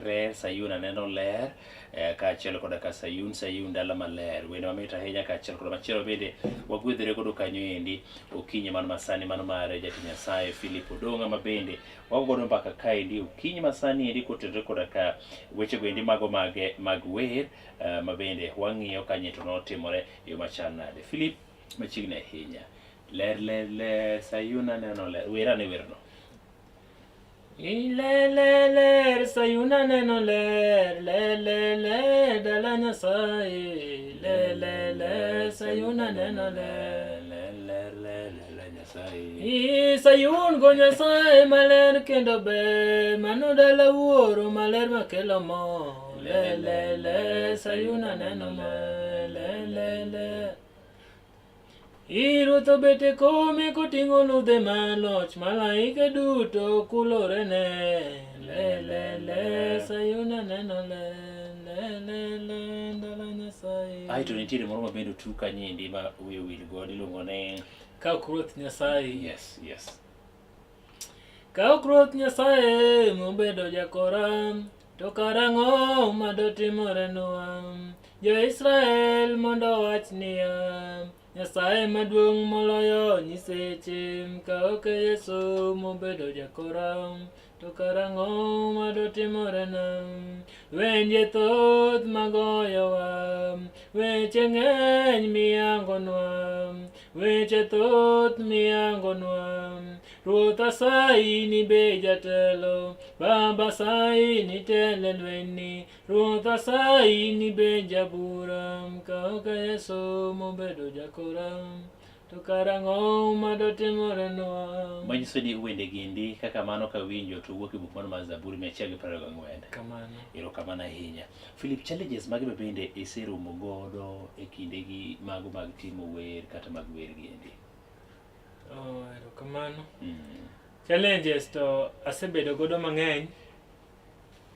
Re Sayun aneno ler kaachiel koda ka Sayun Sayun dala maler. Wende mamit ahinya kaachiel koda machielo bende wagwedhore godo kanyo endi okinyi man masani mano mar jatich Nyasaye Philip Odonga ma bende wago godo mbaka kaendi okinyi masani endi kotenore koda ka wechego endi mago mag mag wer ma bende wang'iyo kanyo to notimore e yo machal nade. Philip machiegni ahinya. Ler ler ler Sayun aneno ler. Wer ane werno. Le le ler Sayun aneno ler le le le dala Nyasaye le le le Sayun aneno ler Le le le le Nyasaye. I Sayun go Nyasaye maler kendo ber mano dala wuoro maler makelo mor le le le Sayun aneno ler le le le I Ruoth obet e kome koting'o ludhe mar loch, malaike duto kulorene. Le le le, Sayun aneno le, le le le, dala Nyasaye. Aeto nitiere moro ma bende otu kanyo endi ma wiye owil godo iluongo ni Ka ok Ruoth Nyasaye. Yes. Ka ok Ruoth Nyasaye mobedo jakora, to karang'o madotimorenwa? Jo-Israel mondo owach niya, Nyasaye maduong' moloyo nyiseche, ka ok Yesu mobedo jakora, to karang'o madotimorenwa? Wenje thoth magoyowa, weche ng'eny miyangonwa, weche thoth miyangonwa. Ruoth asayi ni bed jatelo, Baba asayi ni tel e lwenyni, Ruoth asayi ni bed jabura, ka ok Yesu mobedo jakora, to karang'o madotimorenwa? Manyiso ni wende giendi kaka mano kawinjo to wuok e buk mano mar Zaburi 124. Kamano. Erokamano ahinya. Philip, challenges mage ma bende iseromo godo e kindegi mago mag timo wer kata mag wer giendi? Oh, erokamano. Challenges to asebedo godo mang'eny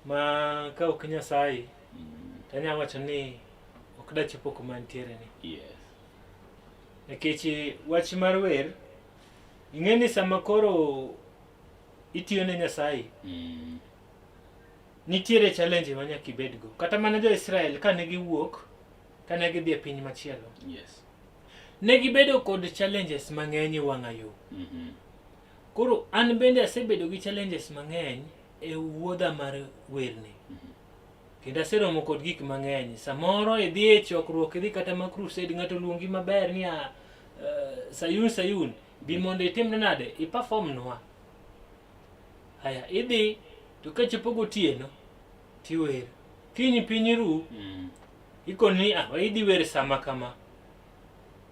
ma ka ok Nyasaye to anyalo wacho ni ok dachopo kuma antiere ni. Yes. Nikech wach mar wer, ing'e ni sama koro itiyo ne Nyasaye, nitiere challenge ma nyaka ibedgo. Kata mana jo-Israel kane giwuok, kane gidhi e piny machielo, ne gibedo kod challenges mang'eny e wang'a yo. Koro an bende asebedo gi challenges mang'eny e wuodha mar werni. Kendo aseromo kod gik mang'eny. Samoro idhi e chokruok, idhi kata ma crusade, ng'ato oluongi maber ni a Sayun Sayun, bi mondo itimne nade, i perform nwa. Haya, idhi to kachopo gotieno tiwer. Kiny piny ru, ikoni ni ah, idhi wer sama kama.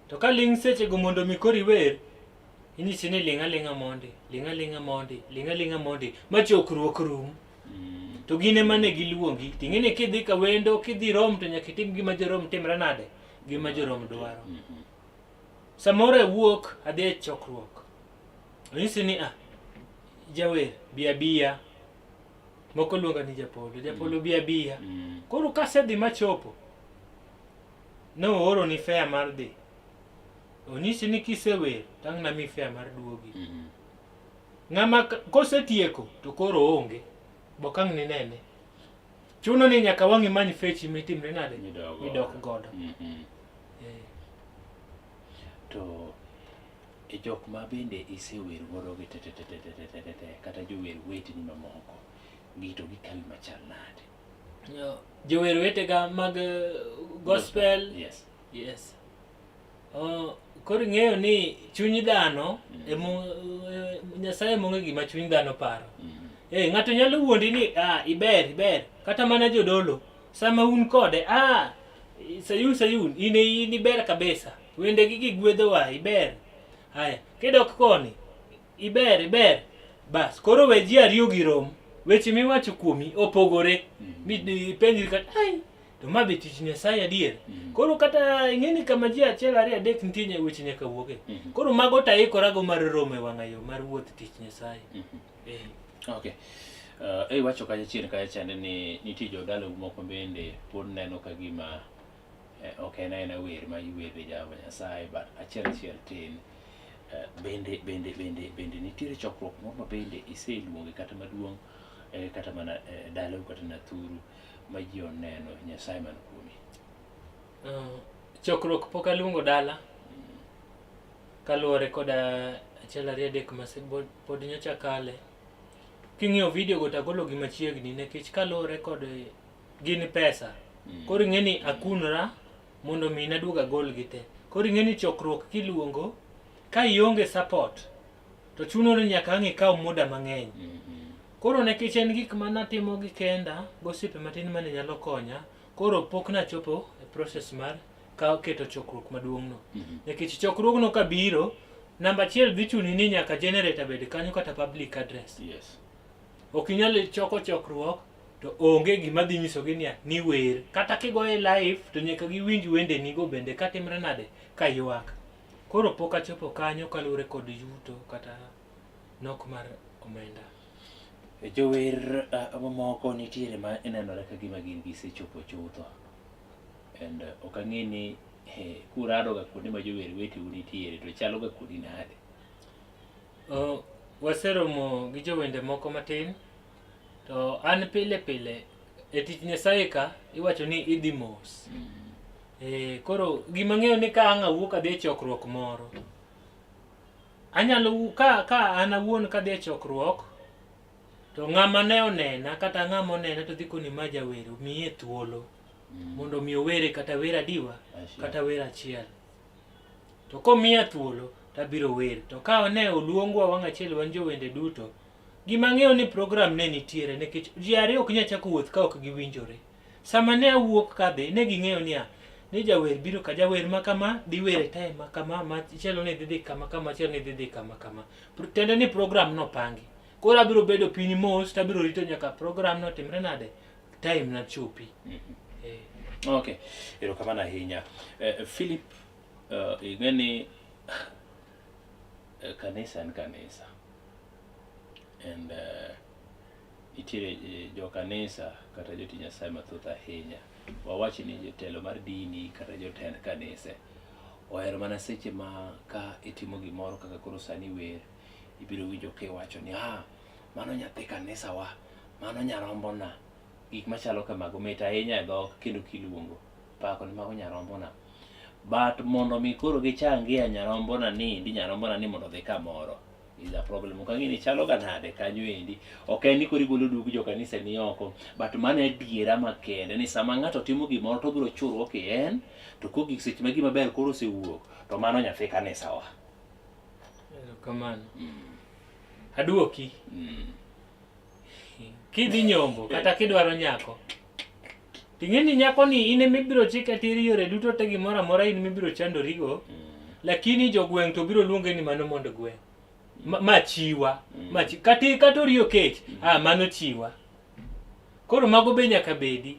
To ka ling' sechego mondo mi koro iwer, inyisi ni ling' aling'a mondi, ling' aling'a mondi, ling' aling'a mondi, ma chokruok rum. To gin ema ne giluongi. Ting'e ni kidhi ka wendo, kidhi Rom to nyaka itim gima jo Rom timre nade? Gima jo Rom dwaro. Samoro awuok adhi e chokruok. Onyisi ni ah, jawer bi abiya. Moko luonga ni japolo, japolo bi abiya. Koro kasedhi machopo, ne ooroni fare mar dhi. Onyisi ni kisewer, to ang' namiyi fare mar duogi. Ng'ama kosetieko to koro oonge, bok ang' ninene. Chuno ni nyaka wang' imany fechi mitimre nade? Midok godo. To e jok ma bende isewer godo gi te te te te te te te te kata jower weteni mamoko, gi to gikawi machal nade? Jower wetega mag gospel. Yes. Yes. Koro ing'eyo ni chuny dhano emo Nyasaye ema ong'e gima chuny dhano paro. Ng'ato nyalo wuondi ni ah, iber iber kata mana jodolo sama un kode ah, Sayun Sayun in in iber kabisa wendegi gi gwedhowa iber. Haya kidok koni iber iber bas koro we ji ariyo gi rom weche miwacho kuomi opogore mi ipenjri kata ai to ma be tich Nyasaye adier. Koro kata ing'e ni kama ji achiel ariyo adek nitie weche nyaka wuoge. Koro mago to aikorago mar romo e wang'a yo mar wuoth tich Nyasaye. Okay. Iwacho kacha chien kacha chande ni nitie jodalau moko bende pod neno ka gima ok en aena wer ma iwer ne Jehova Nyasaye but achiel achiel tin. Bende bende bende bende nitiere chokruok moro ma bende iseluonge kata maduong' kata mana dalau kata Nathuru ma ji oneno Nyasaye man kuomi? Chokruok pok aluongo dala kaluwore koda achiel ariyo adek ma pod nyocha kale. King'iyo video go to agolo gi machiegni nikech kaluwore kod gin pesa. Koro ing'e ni akunra mondo mi naduog agol gi te. Koro ing'e ni chokruok kiluongo ka ionge support to chuno ni nyaka ang' ikaw muda mang'eny. Koro nikech en gik ma natimo gi kenda gosiepe matin mane nyalo konya, koro pok nachopo e process mar ka keto chokruok maduong' no. Nikech chokruogno kabiro, namba achiel dhi chuni ni nyaka generator bed kanyo kata public address. Yes. Ok inyal choko chokruok to onge gima dhi nyisogi niya ni wer. Kata kigoye live to nyaka giwinj wendenigo bende katimre nade ka ywak. Koro pok achopo kanyo kaluwore kod yuto kata nok mar omenda. Jower mamoko nitiere ma nenore ka gima gin gisechopo chutho. And ok ang'e ni kurado ga kuonde ma jower weteu nitiere to chalo ga kodi nade? Waseromo gi jowende moko matin to an pile pile e tich Nyasaye ka iwacho ni idhi mos. Koro gima ang'eyo ni ka ang' awuok adhi e chokruok moro, anyalo ka an awuon kadhi e chokruok to ng'ama ne onena kata ng'ama onena to dhi koni ma jawer miye thuolo mondo mi owere kata wer adiwa kata wer achiel. To komiya thuolo to abiro wer. To ka ne oluongwa wang' achiel wan jowende duto, gima ang'eyo ni program ne nitiere nikech ji ariyo ok nyal chako wuoth ka ok giwinjore. Sama ne awuok kadhi, ne ging'eyo niya, ni jawer biro ka jawer ma kama dhi wer e time ma kama, machielo ni dhi dhi kama kama, machielo ni dhi dhi kama kama. Tiende ni program nopangi. Koro abiro bedo piny mos to abiro rito nyaka program no timre nade, time na chopi. Okay, erokamano ahinya. Philip, ing'e ni kanisa en kanisa. And nitiere jo kanisa kata jotich Nyasaye mathoth ahinya. Wawach ni jotelo mar dini kata jotend kanise ohero mana seche ma ka itimo gimoro kaka koro sani wer, ibiro winjo kiwacho ni mano nyathi kanisa wa, mano nyarombona. Gik machalo kamago mit ahinya e dhok kendo kiluongo pako ni mago nyarombona. But mondo mi koro gichangia nyarombona ni endi nyarombona ni mondo odhi kamoro is a problem. Ok ang'e ni chalo ga nade kanyo endi. Ok en ni koro igolo dug jo kanisa ni oko, but mano e adiera makende ni sama ng'ato timo gimoro to obiro churruok ki en, to kogik seche ma gima ber koro osewuok, to mano nyathi kanisa wa. Erokamano. Aduoki. Kidhi nyombo kata kidwaro nyako, ting'e ni nyako ni in ema ibiro chike tir yore duto te gimoro amora in mibiro chandorigo, lakini jogweng' to biro luonge ni mano mondo gweng'. Ma chiwa. Ma chi, kata kata oriyo kech, mano chiwa. Koro mago be nyaka bedi.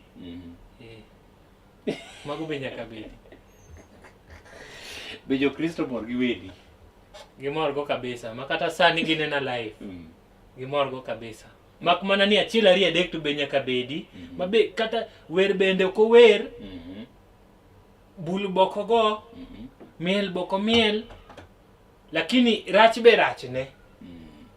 Mago be nyaka bedi. Be jo-Kristo mor gi wendi? Gimor go kabisa. Ma kata sani ginena live. Gimor go kabisa. Mak mana ni achiel ariyo adek to be nyaka bedi. Ma be kata wer bende ok ower. Bul boko go. Miel boko miel. Lakini rach be rachne.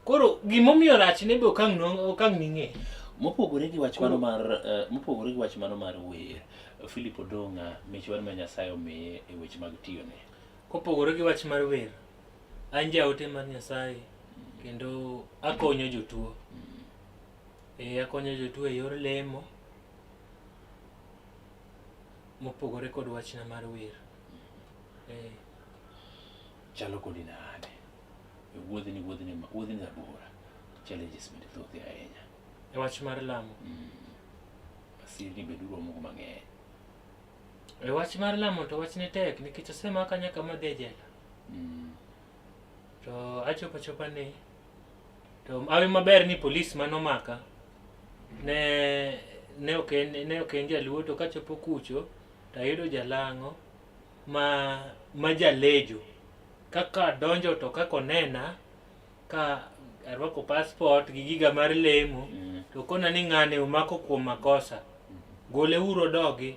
Koro gimomiyo rachne be ok ang' ning'e. Mopogore gi wach mano mar mopogore gi wach mano mar wer, Philip Odonga mich mane ma Nyasaye omiye e weche mag tiyone. Kopogore gi wach mar wer, an jaote mar Nyasaye kendo akonyo jotuo. Akonyo jotuo e yor lemo mopogore kod wachna mar wer. Chalo kodi nade? E wuodhni wuodhni wuodhni rabora. Challenges bende thoth ahinya. E wach mar lamo. Masirni bende uromogo mang'eny. E wach mar lamo to wachne tek nikech osemaka nyaka madhi e jela. To achopo achopa ni to awi maber ni polis manomaka ne ok en jaluo to kachopo kucho to ayudo jalang'o ma jalejo. Kaka adonjo to kaka onena ka arwako passport gi giga mar lemo to kona ni ng'ane omako kuom makosa. Gole uru odogi.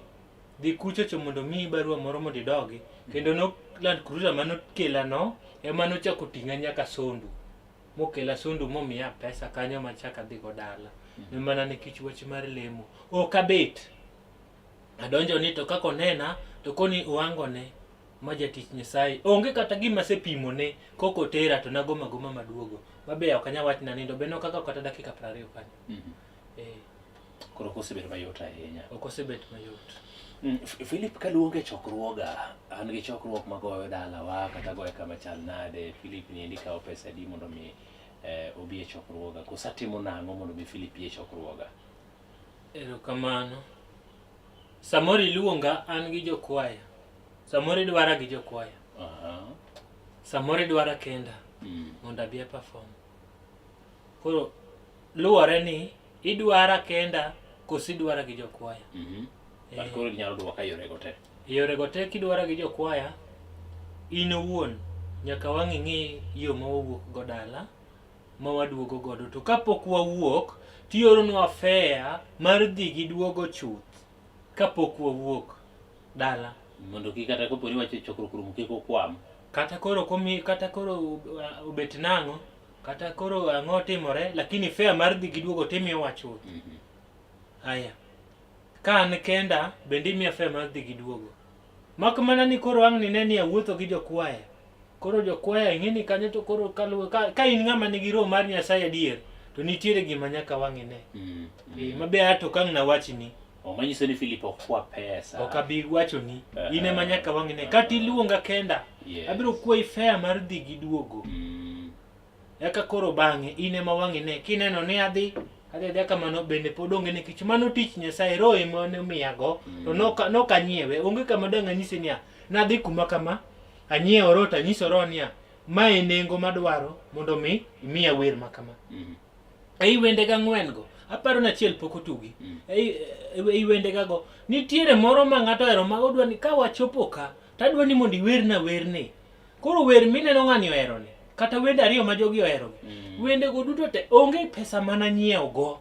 Dhi kucho cho mondo miyi barua moro mondo idogi. Kendo no Land Cruiser manokela no ema nochako ting'a nyaka Sondu. Mokela Sondu momiya pesa kanyo machak adhi go dala. mm. Mana nikech wach mar lemo. Ok abet. Adonjo ni to kaka onena to koni oangone ma jatich Nyasaye. Onge kata gima asepimone koko tera to nagoma goma maduogo. Mabe ok anyal wach nanindo be nokaka kata dakika 20 kanyo. Mm -hmm. Eh. Koro ok osebet mayot ahinya. Ok osebet mayot. Philip kaluonge e chokruoga, an gi chokruok magoyo dalawa kata goyo kama chal nade, Philip niendi kawo pesa adi mondo mi obi e chokruoga, koso atimo nang'o mondo mi Philip bi e chokruoga? Erokamano. Samoro iluonga an gi jokwaya. Samoro idwara gi jokwaya. Samoro idwara kenda mondo abi a perform. Koro luwore ni idwara kenda koso idwara gi jokwaya. But koro inyalo dwoka yorego te. Yorego te kidwara gi jokwaya, in owuon nyaka wang' ing'i yo ma wawuok go dala ma waduogo godo. To kapok wawuok, tioronwa fare mar dhi gi duogo chuth kapok wawuok dala. Mondo kik kata kopo ni wacho chokruok rumo kik ukwam. Kata koro komi kata koro obet nang'o, kata koro ang'o timore, lakini fare mar dhi gi duogo timiyowa chuth. Aya. Ka an kenda bende imiya fare mar dhi gi duogo. Mak mana ni koro ang' nine ni awuotho gi jokwaya. Koro jokwaya ing'e ni kanyo to koro kaluwe ka in ng'ama nigi roho mar Nyasaye adier to nitiere gima nyaka wang' ine. Mabe ato kang' nawachni. Manyiso ni Philip ok kwa pesa. Ok abi wachoni. In ema nyaka wang' ine. Kata iluonga kenda. Yes. Abiro kwayi fare mar dhi gi duogo. Eka koro bang'e in ema wang' ine. Kineno ni adhi adhi kamano bende pod onge nikech mano tich Nyasaye roho ema ne omiyago to nok anyiewe. Onge kama dang' anyisi niya nadhi kuma kama anyiewo roho to anyiso roho niya ma e nengo madwaro mondo mi imiya wer ma kama. Ei wendega ang'wen go aparo ni achiel pok otugi. Ei wendega go nitiere moro ma ng'ato ohero ma odwa ni ka wachopo ka to adwa ni mondo iwerna werni. Koro wer mineno ng'ani ohero ni kata wende ariyo ma jogi ohero gi. Wende go duto te onge pesa mana nyiewo go.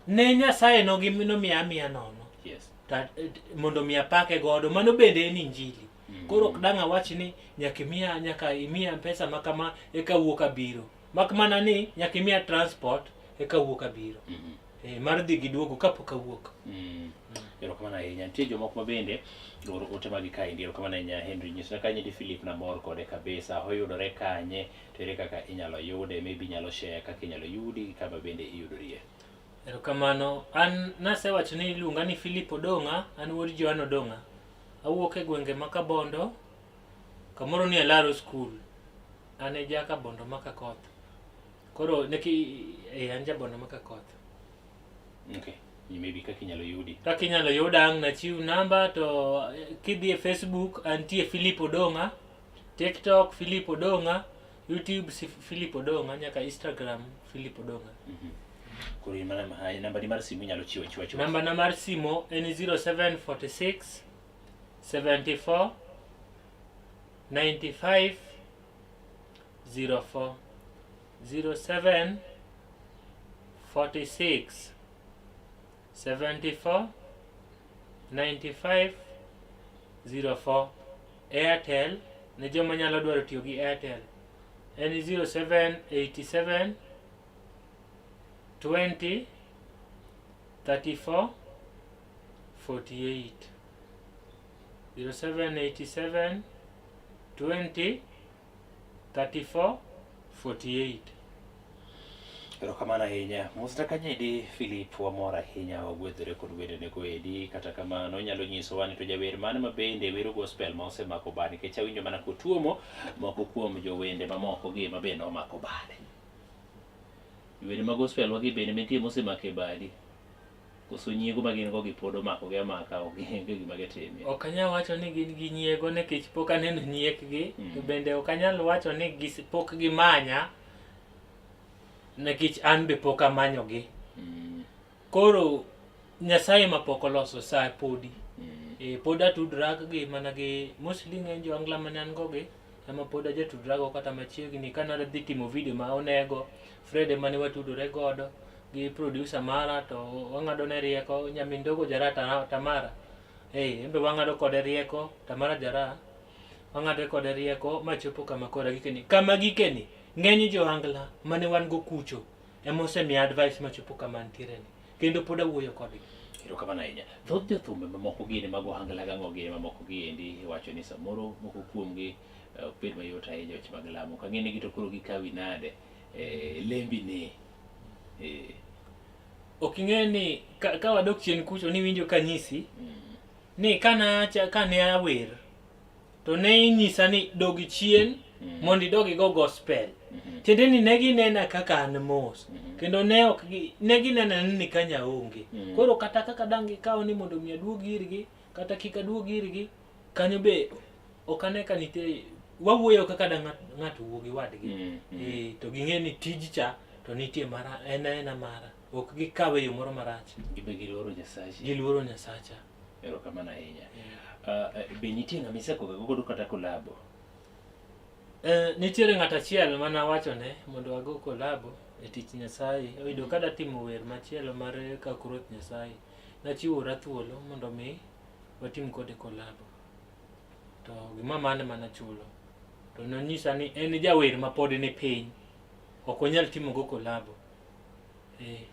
Ne Nyasaye no gi nomiya amiya nono. Yes. Ta, mondo mi apake godo mano bende en injili. Koro ok dang' awach ni nyaka imiya pesa ma kama eka wuok abiro. Mak mana ni nyaka imiya transport eka wuok abiro. Mar dhi gi duogo kapok awuok. Erokamano ahinya. Nitie jomoko ma bende oro ote magi kaendi. Erokamano ahinya Henry. Nyisna kanye di Philip namor kode kabisa. Oyudore kanye to ere kaka inyalo yude? Maybe inyalo share kaka inyalo yudi kama bende iyudorie. Erokamano. An nasewacho ni iluonga ni Philip Odong'a, an wuod Joan Odong'a. Awuok e gwenge ma Kabondo, kamoro ni Alaro School. An e ja Kabondo ma Kakoth. Koro neki an Jabondo ma Kakoth. Okay. Maybe kaka inyalo yudi. Kaka inyalo yuda ang' nachiw namba to kidhi e Facebook antie Philip Odong'a, TikTok Philip Odong'a, YouTube Philip Odong'a nyaka Instagram Philip Odong'a. Koro in mana namba ni mar simu inyalo chiwo achiwa chuth. Namba na mar simu en 0746 74 95 04 07 46 74 95 04. Airtel ne joma nyalo dwaro tiyo gi Airtel en 0787 20 34 48 0787 20 34 48. Erokamano ahinya. Mosna kanyedi Philip wamor ahinya wagwedhore kod wendene go edi. Kata kamano inyalo nyisowa ni to jawer mane ma bende wero gospel ma osemako bade nikech awinjo mana kotuomo moko kuom jowende mamoko gi ma bende omako bade. Wende ma gospel wagi bende nitie mosemako e badi. Koso nyiego ma gin go gi pod omako gi amaka ok gin gima gitime. Ok anyal wacho ni gin gi nyiego nikech pok aneno nyiekgi to bende ok anyal wacho ni pok gimanya nikech an be pok amanyogi. Koro Nyasaye ma pok oloso sa podi. Pod atudra gi mana gi mostly ng'eny jo Angla mane an go gi ema pod ajatudra go kata machiegni kane adhi timo video ma onego Fred ema ne watudore godo gi producer mara to wang'ado ne rieko nyamin dogo Jara Tamara. En be wang'ado kode rieko Tamara Jara. Wang'ado kode rieko machopo kama koro gikeni. Kama gikeni ng'eny jo Angla mane wan go kucho. ema osemiya advice machopo kama antiere ni. Kendo pod awuoyo kodgi. Erokamano ahinya. Thoth jothumbe mamoko gini mag ohangla gang'o gini mamoko giendi iwacho ni samoro moko kuomgi ok bed mayot ahinya weche mag lamo. Kang'e ni gi to koro gikawi nade eh, lembi ni. Eh, Ok ing'e ni ka, ka wadok chien kucho niwinjo kanyisi ni kanacha kane awer to ne inyisa ni dogi chien mondo idog igo gospel. Tiende ni ne ginena kaka an mos kendo ne ok gi, ne ginena ni kanya onge. Koro kata kaka dang' gikaw ni mondo mi aduog irgi kata kik aduog irgi kanyo be ok ane ka nitie wawuoyo kaka dang' ng'ato wuo gi wadgi. Eh, to ging'e ni tij cha to nitie mara en aena mara ok gikawe e yo moro marach. Gibe giluoro Nyasachi. Giluoro Nyasacha. Erokamano ahinya. Be nitie ng'ama isekoga godo kata kolabo? Nitiere ng'at achiel mane awachone mondo wago kolabo e tich Nyasaye. Oyudo ka datimo wer machielo mar kak Ruoth Nyasaye. Nachiwora thuolo mondo mi watim kode kolabo. To gima mane mana chulo. To nonyisa ni en jawer ma pod ni piny. Ok onyal timo go kolabo.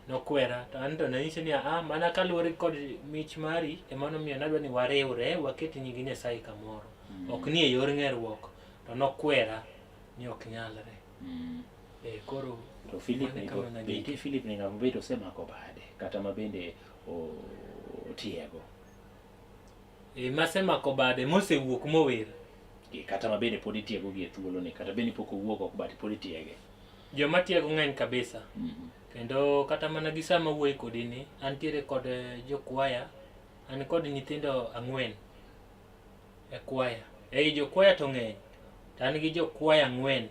Nokwera to an to nanyise ni ah mana kaluwore kod mich mari ema nomiyo nadwa ni wariwre waket nying Nyasaye kamoro. Ok ni e yor ng'eruok. To nokwera ni ok nyalre. Koro To Philip ni be nitie Philip ni ng'ama bende osemako bade kata ma bende otiego. Masemako bade mosewuok mower. Kata ma bende pod itiego gi e thuolo ni kata bende pok owuok oko but pod itiege. Joma tiego ng'eny kabisa. Kendo kata mana gi sama wuoye kodi ni antiere kod jokwaya, an kod nyithindo 4 e kwaya. Ei jokwaya to ng'eny, to an gi jokwaya 4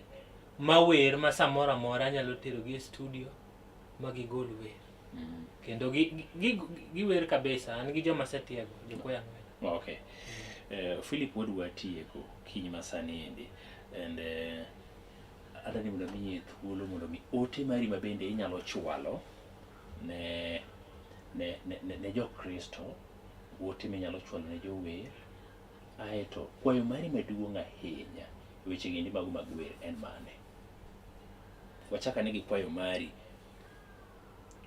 mawer ma samoro amora anyalo terogi e studio ma gigol wer. Kendo giwer kabisa, an gi joma asetiego, jokwaya 4. Okay. Philip wadwa tieko kiny masani endi. And adwa ni mondo amiyi thuolo mondo mi ote mari ma bende inyalo chwalo ne Jokristo, ote minyalo chwalo ne jower, aeto kwayo mari maduong' ahinya e weche gendi mago mag wer en mane? Wachak ane gi kwayo mari.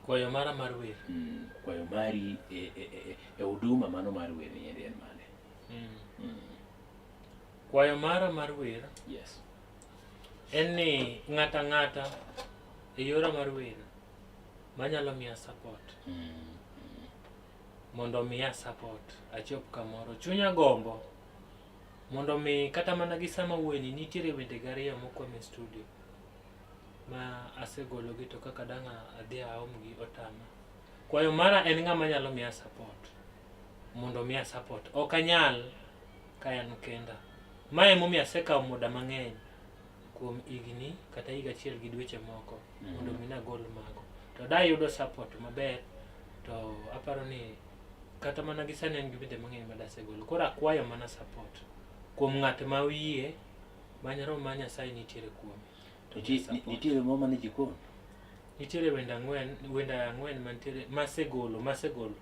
Kwayo mara mar wer. Kwayo mari e huduma mano mar wer ni en mane? Kwayo mara mar wer. Yes. En ni ng'ata ng'ata e yora mar wer manyalo miya support. Mondo miya support achop kamoro. Chunya gombo mondo mi kata mana gi sama wuoyeni nitiere wende ga 2 mokwam e studio ma asegologi to kaka dang' adhi aomgi otama. Kwayo mara en ng'ama nyalo miya support mondo miya support. Ok anyal ka an kenda. Mae emomiyo asekawo muda mang'eny kuom higni kata higa achiel gi dweche moko mondo mi nagol mago. To dayudo support maber to aparo ni kata mana gi sani an gi wende mang'eny ma dasegolo. Koro akwayo mana support kuom ng'at ma oyie ma roho mar Nyasaye nitiere kuome. To nitiere moro mane jikon? Nitiere wende 4 mantiere masegolo.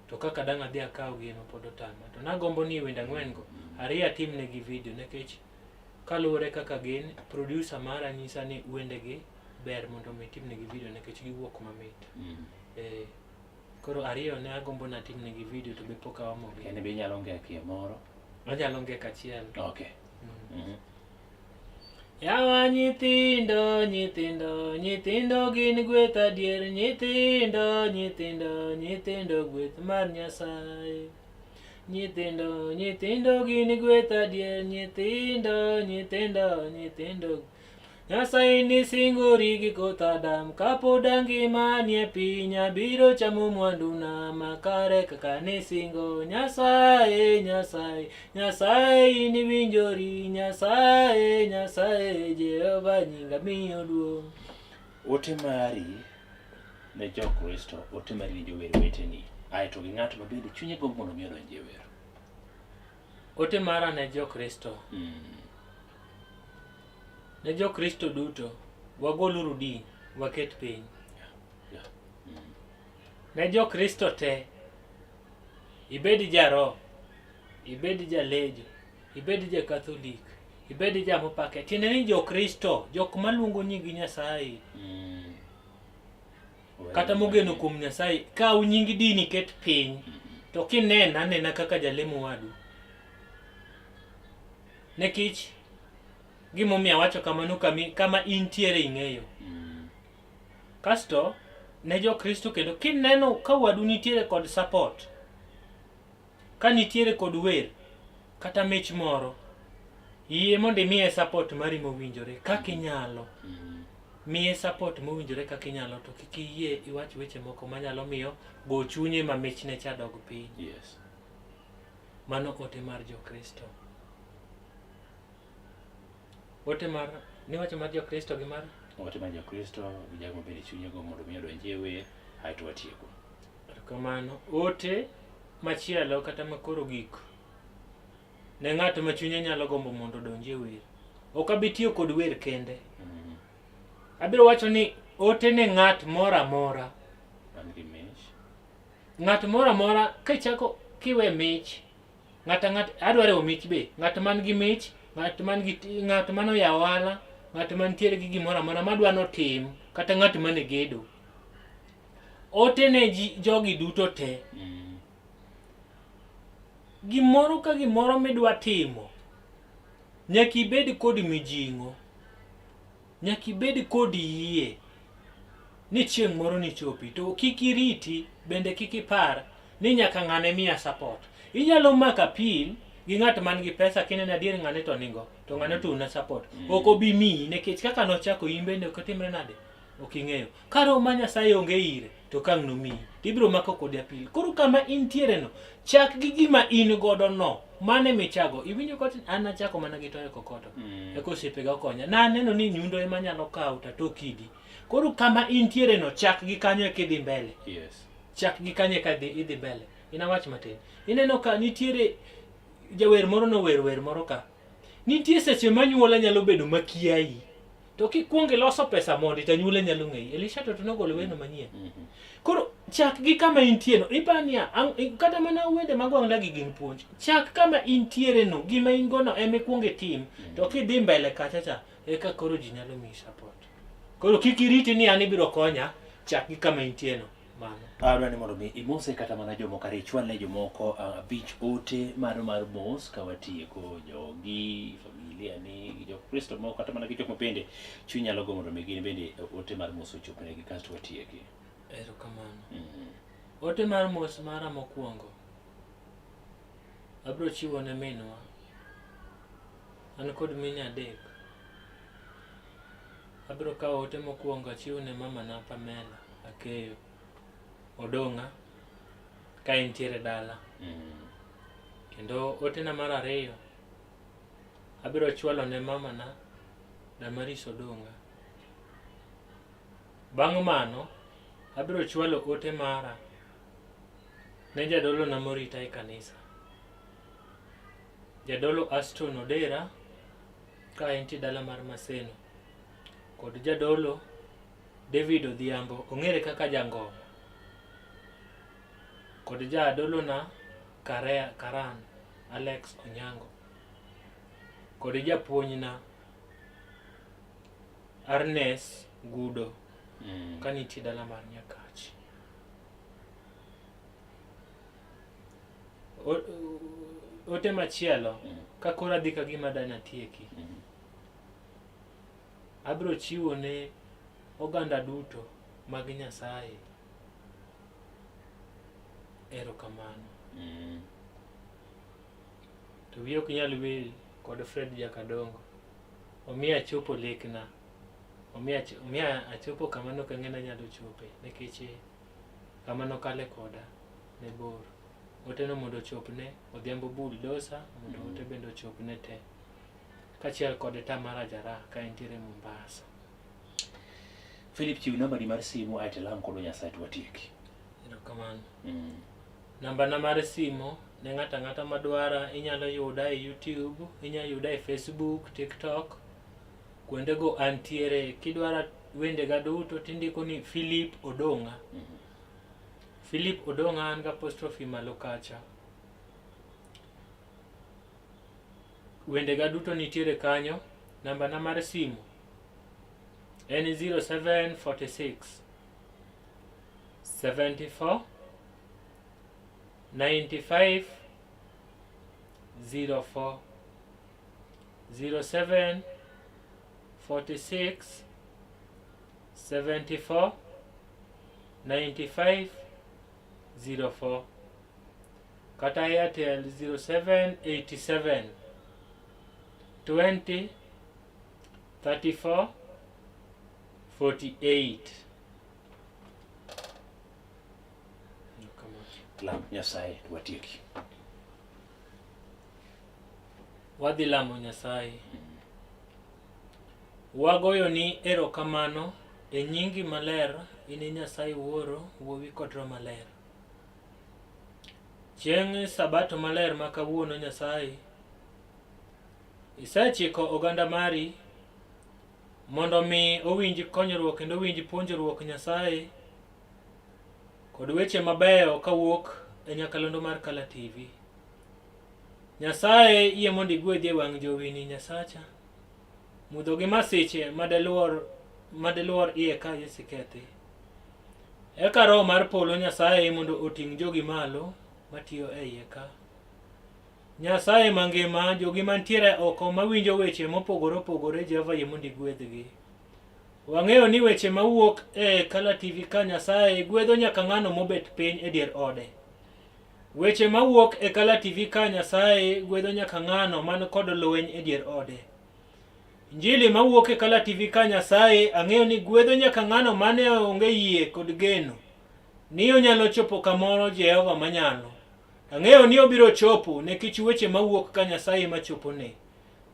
To kaka dang' adhi akawgi ema pod otama. To nagombo ni wende 4 go 2 atimnegi video nikech kaluwore kaka gin, producer mara nyisa ni wendegi ber mondo mi timnegi video nikech giwuok mamit. Koro 2 ne agombo ni atimnegi video to be pok aomogi. En be inyalo ngekie moro? Anyalo ngek achiel. Okay. Yawa nyithindo, nyithindo, nyithindo gin gweth adier, nyithindo, nyithindo, nyithindo gweth mar Nyasaye. Nyithindo, nyithindo gin gweth adier, nyithindo, nyithindo, nyithindo. Nyasaye ni singori gi koth Adam, kapod angima nie piny, abiro chamo mwanduna makare kaka nisingo. Nyasaye, Nyasaye, Nyasaye in iwinjori, Nyasaye, Nyasaye, Jehova nyinga miyo duong'. Ote mari ne Jokristo, ote mari ne jower weteni, aeto gi ng'ato ma bende chunye gombo mondo mi odonji e wer. Ote mara ne Jokristo. Ne Jokristo duto, wagoluru din, waket piny. Ne Jokristo te, ibed jaro, ibed jalejo, ibed ja Katholik, ibed jamopake. Tiende ni Jokristo, jok maluongo nying Nyasaye. Kata mogeno kuom Nyasaye, kaw nying dini ket piny. To kinena, anena kaka jalemo wadu. Nikech gimomiyo awacho kamano kami, kama intiere ing'eyo. Kasto ne jo-Kristo kendo kineno ka wadu nitiere kod support, ka nitiere kod wer kata mich moro, yie mondo imiye support mari mowinjore kaka inyalo. Miye support mowinjore kaka inyalo to kik iyie iwach weche moko manyalo miyo go chunye ma michne cha dog piny. Yes. Mano ote mar jo-Kristo. Ote mar niwacho mar jo-Kristo gi mar Ote mar jo-Kristo gi jago mabende chunye go mondo mi odonji e wer aeto watieko. Erokamano. Ote machielo kata makoro gik ne ng'at ma chunye nyalo gombo mondo odonji e wer. Ok abi tiyo kod wer kende. Abiro wacho ni ote ne ng'at moro amora. Man gi mich. Ng'at moro amora kichako kiwe mich, ng'at ang'at adwaro riwo mich be, ng'at man gi mich, ng'at man gi ng'at man oyawo ohala, ng'at mantiere gi gimoro amora madwa notim, kata ng'at mane gedo. Ote ne ji jogi duto te. Gimoro ka gimoro midwa timo, nyaka ibed kod mijing'o. Nyaka ibed kod yie ni chieng' moro nichopi. To kik iriti, bende kik ipar ni nyaka ng'ane miya support. Inyalo mako appeal gi ng'at man gi pesa kineno adier ng'ane to nigo, to ng'ane to una support. Ok obi miyi nikech kaka nochako in bende ok otimre nade? Ok ing'eyo. Ka roho mar Nyasaye onge ire, to ka ang' nomiyi, to ibiro mako kode apil. Koro kama intiere no, chak gi gima in godo no. Mano ema ichago. Iwinjo kocha an nachako mana gi toyo kokoto. Eka osiepega okonya. Naneno ni nyundo ema anyalo kawo to ato kidi. Koro kama intiere no, chak gi kanyo eka idhi mbele. Yes. Chak gi kanyo eka idhi mbele. In awach matin. Ineno ka nitiere jawer moro nower wer moro ka. Nitie seche ma anyuola nyalo bedo makiayi. To kikwongo iloso pesa mondi to anyuola nyalo ng'eyi. Elisha to nogolo werno manyien. Koro chak gi kama intie no. Ipania kata mana wende mag wang' lagi gin puonj. Chak kama intiere no, gima in go no ema ikwongo itim. To kidhi mbele kacha cha, eka koro ji nyalo miyi support. Koro kik iriti ni an ibiro konya, chak gi kama intie no. Mano. Adwa ni mondo mi imose kata mana jomoko ariyo, ichwal ne jomoko abich ote mano mar mos ka watieko jogi, familia ni, gi jokristo moko kata mana gi jok ma bende chuny nyalo gombo mondo mi gin bende ote mar mos ochopnegi kasto watieki. Erokamano. Ote mar mos mara mokwongo abiro chiwo ne minwa. An kod mine adek. Abiro kawo ote mokwongo achiw ne mamana Pamela Akeyo Odong'a ka entiere dala. Kendo otena mar ariyo abiro chwalo ne mamana Damaris Odong'a. Bang' mano abiro chwalo ote mara ne jadolona morita e kanisa. Jadolo Aston Odera ka entie dala mar Maseno kod jadolo David Odhiambo ong'ere kaka Jangoma kod jadolona Karea Karan Alex Onyango kod japuonjna Arnes Gudo ka nitie dala mar Nyakach. Ote machielo ka koro adhi ka gima dana tieki. Abiro chiwo ne oganda duto mag Nyasaye erokamano. To wiya ok nyal wil kod Fred Jakadongo. Omiyo achopo lekna. Omiyo achopo kama ne ok ang'e ni anyalo chope nikech kama nokale koda ne bor. Oteno mondo ochopne Odhiambo Bulldozer mondo ote bende ochopne te. Kaachiel kod Tamara Jara ka entiere Mombasa. Philip, chiw nambani mar simu aeto ilam kodwa Nyasaye to watieki. Erokamano. Namba na mar simu ne ng'ato ang'ata madwara inyalo yuda e YouTube, inyalo yuda e Facebook, TikTok. Kuondego antiere. Kidwara wendega duto tindiko ni Philip Odong'a. Philip Odong'a an gi apostrophe malo kacha. Wendega duto nitiere kanyo. Namba na mar simu en 0746. 74 95 04 07 46 74 95 04 kata Airtel 07 87 20 34 48. Lam Nyasaye watieki. Wadhi lamo Nyasaye. Wagoyoni erokamano e nyingi maler, in e Nyasaye Wuoro, Wuowi kod Roho Maler. Chieng' Sabato maler ma kawuono Nyasaye, isechiko oganda mari mondo mi owinj konyruok kendo owinj puonjruok Nyasaye kod weche mabeyo kawuok e nyakalondo mar Kala TV. Nyasaye yie mondo igwedhi e wang' jowini Nyasacha. Mudho gi masiche madeluor iye ka Yesu kethi. Eka Roho mar polo Nyasaye mondo oting' jogi malo matiyo e iye ka. Nyasaye mangima, jogi mantiere oko mawinjo weche mopogore opogore, Jehova yie mondo igwedhgi. Wang'eyo ni weche mawuok e Kala TV ka Nyasaye gwedho nyaka ng'ano mobet piny e dier ode. Weche mawuok e Kala TV ka Nyasaye gwedho nyaka ng'ano man kod lweny e dier ode. Injili mawuok e Kala TV ka Nyasaye ang'eyo ni gwedho nyaka ng'ano mane onge yie kod geno ni onyalo chopo kamoro Jehova manyalo. Ang'eyo ni obiro chopo nikech weche mawuok ka Nyasaye machopone.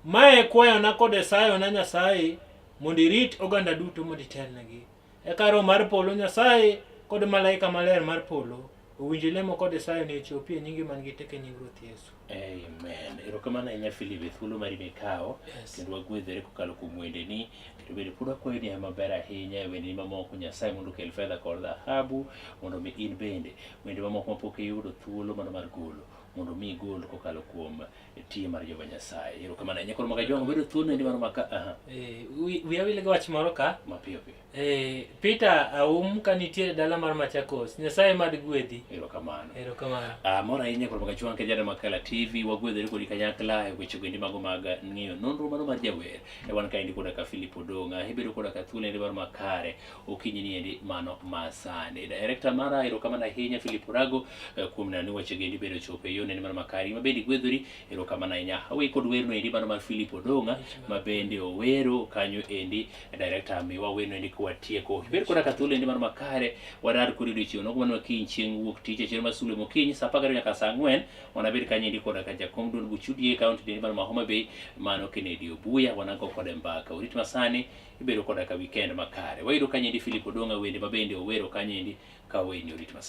Mae kwayona kod sayona Nyasaye mondo irit oganda duto mondo itelnegi. Eka Roho mar polo Nyasaye kod malaika maler mar polo owinj lemo kod sayo ni ochopi e nyingi man gi teko e nying Ruoth Yesu. Amen. Erokamano ahinya Philip e thuolo mari mikawo Yes. kendo wagwedhore kokalo kuom wendeni kendo bende pod wakwayo ni maber ahinya e wendeni mamoko Nyasaye mondo okel fedha kod dhahabu mondo mi in bende wende mamoko mapok iyudo thuolo mano mar golo mondo mi igol kokalo kuom tiyo mar Jehova Nyasaye. Erokamano ahinya. Koro Makajwang' obedo thuolo endi mano maka aha Wiya wil gi wach moro ka. mapiyo piyo. Peter Aum ka nitiere dala mar Machakos. Nyasaye mad gwedhi. Erokamano. Erokamano. Mor ahinya koro Makajwang' kijana ma Kala TV wagwedhore kodi kanyakla e weche goendi mago mag ng'iyo nonro mano mar jawer. E wan kaendi koda ka Philip Odonga, ibedo koda ka thuolo endi mar makare okinyi ni endi mano masani. Director mara erokamano ahinya Philip Orago kuom neno ni weche goendi bedo chopo e yorno endi mar makare. Ma bende igwedhori erokamano ahinya. Aweyi kod werno endi mano mar Philip Odonga ma bende owero kanyo endi. Director miwa werno endi kwatieko. Ibed koda ka thuolo endi mano makare warar kodi odiochieng' nogo mano kiny chieng' wuok tich e chenro mar sulwe mokinyi saa 12 nyaka saa 4 wanabed kanyo endi koda ka jakom duond buch UDA kaunti endi mar ma Homa Bay mano Kennedy Obuya wanago kode mbaka. Orit masani ibedo koda ka weekend makare. Wayudo kanyo endi Philip Odonga wende ma bende owero kanyo endi ka oweni orit masani.